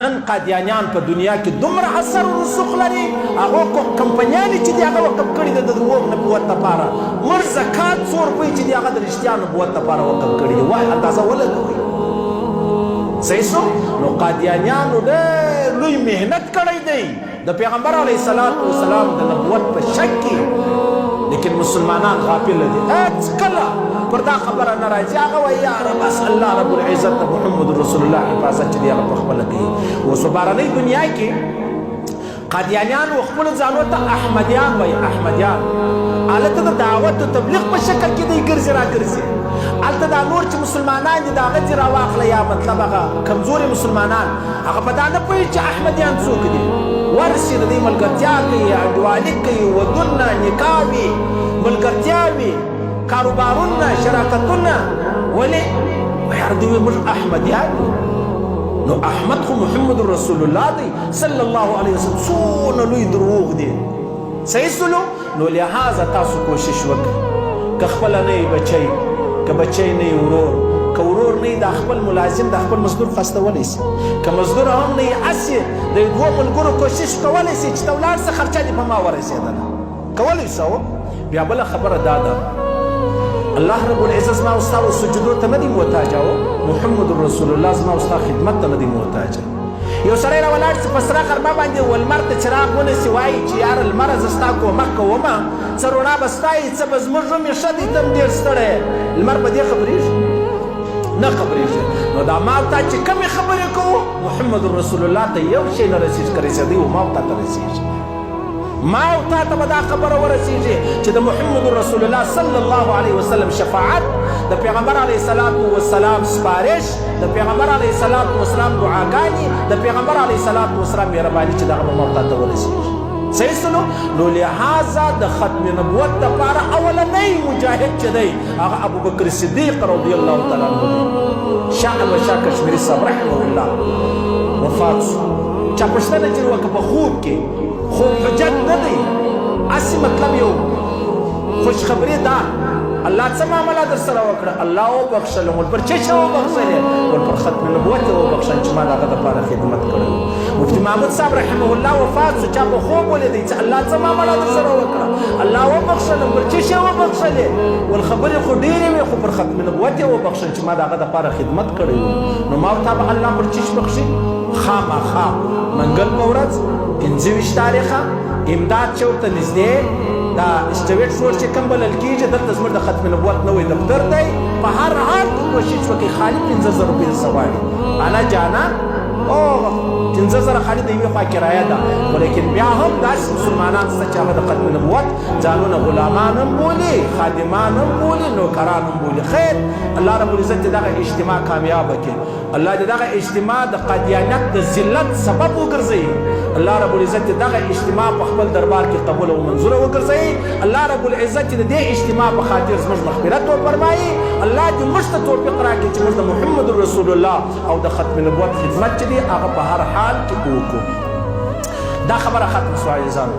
نن قادیانیان په دنیا کې دومره اثر او رسوخ لري، هغو کوم کمپنیانې چې دي هغه وقف کړي د دروغ نبوت لپاره، موږ زکات څو روپۍ چې دي هغه د رښتیا نبوت لپاره وقف کړي دي، وای اندازه ولګوئ. صحیح سو؟ نو قادیانیانو ډېر لوی محنت کړی دی. د پیغمبر علیه الصلوة والسلام د نبوت په شک کې، لیکن مسلمانان غافل دي، هیڅ کله پر دا خبره نه راځي. هغه وایي یاره بس الله رب العزت د محمد رسول الله حفاظت چې دی هغه په خپله کوي. اوس په بهرنۍ دنیا کې قادیانیان و خپلو ځانو ته احمدیان وایي. احمدیان هلته د دعوت او تبلیغ په شکل کې دی ګرځي راګرځي. هلته دا نور چې مسلمانان دي د هغه ځي راواخله، یا مطلب هغه کمزوري مسلمانان هغه په دا نه پوهېږي چې احمدیان څوک دي. ورشي د دوی ملګرتیا کوي، انډیوالي کوي، ودونه، نکاح وي، ملګرتیا وي، کاروبارونه، شراکتونه. ولې؟ یاره دوی وایي موږ احمدیان یو. نو احمد خو محمد رسول الله دی صلی الله علیه وسلم. څونه لوی دروغ دي. صحیح سولو؟ نو لهذا تاسو کوشش وکړئ، که خپله نه یې بچی، که بچی نه یې ورور، که ورور نه یې دا خپل ملازم، دا خپل مزدور خو استولی سي، که مزدور هم نه یې هسې د یو دوو ملګرو کوشش کولی سي چې ته ولاړ سه خرچه دې په ما ورسېدله، کولی سو. بیا بله خبره دا ده، الله رب العزت زما او ستا و سجدو ته نه دی محتاج او محمد رسول الله زما او ستا خدمت ته نه دی محتاج. یو سړی را ولاړ سي په سره غرمه باندې و لمر ته چراغ ونیسي، وایي چې یاره لمره زه ستا کومک کوم، څه روڼا به ستا وي څه به زموږ هم وي، ښه دی ته هم ډېر ستړی یې. لمر په دې خبرېږي؟ نه خبرېږي. نو دا ما او تا چې کومې خبرې کوو محمد رسول الله ته یو شی نه رسېږي، که رسېدی و ما او تا ته رسېږي. ما او تا ته به دا خبره ورسیږي چې د محمد رسول الله صلی الله علیه وسلم شفاعت، د پیغمبر علیه الصلاة والسلام سپارش، د پیغمبر علیه الصلاة والسلام دعاګانې، د پیغمبر علیه الصلاة والسلام مهرباني چې دغه به ما او تا ته ورسیږي. صحیح سلو؟ نو لهذا د ختم نبوت دپاره اولنی مجاهد چې دی هغه ابوبکر صدیق رضی الله تعالی عنه دی. شاه انور شاه کشمیري صاحب رحمه الله وفات شو، چا پوښتنه ترې وکړه په خوب کې، خوب حجت نه دی، هسې مطلب یو خوشخبری ده، الله څه معامله در سره وکړه؟ الله وبخښلم. ول پر څه شي وبخښلې؟ ول پر ختم نبوت یې وبخښم چې ما د هغه دپاره خدمت کړی و. مفتي محمود صاحب رحمه الله وفات شو، چا په خوب ولیدی چې الله څه معامله در سره وکړه؟ الله وبخښلم. پر څه شي وبخښلې؟ ول خبرې خو ډېرې وې، خو پر ختم نبوت یې وبخښم چې ما د هغه دپاره خدمت کړی و. نو ما او تا به الله پر څه شي بخښي؟ خامخا منګل په ورځ 25 تاریخه امداد چوک ته نږدې دا سټویټ روډ چې کوم بلل کیږي، دلته زموږ د ختم نبوت نوی دفتر دی. په هر حال کې کوشش وکړئ، خالي 5000 روپۍ درڅخه غواړي. انا جانا او 5000 خالي د یوې خوا کرایه ده، خو لیکن بیا هم داسې مسلمانان شته چې هغه د ختم نبوت ځانونه غلامان هم بولي، خادمان هم بولي، نوکران هم بولي. خیر، الله رب العزت دغه اجتماع کامیابه کړي. الله دې دغه اجتماع د قادیانیت د ذلت سبب وګرځوي. الله رب العزت دې دغه اجتماع په خپل دربار کې قبول او منظور وګرځوي. الله رب العزت دې د دې اجتماع په خاطر زموږ مغفرت وفرمایي. الله دې موږ ته توفیق راکړي چې موږ د محمد رسول الله او د ختم نبوت خدمت چې دی هغه په هر حال کې وکړو. دا خبره ختم شوه عزیزانو.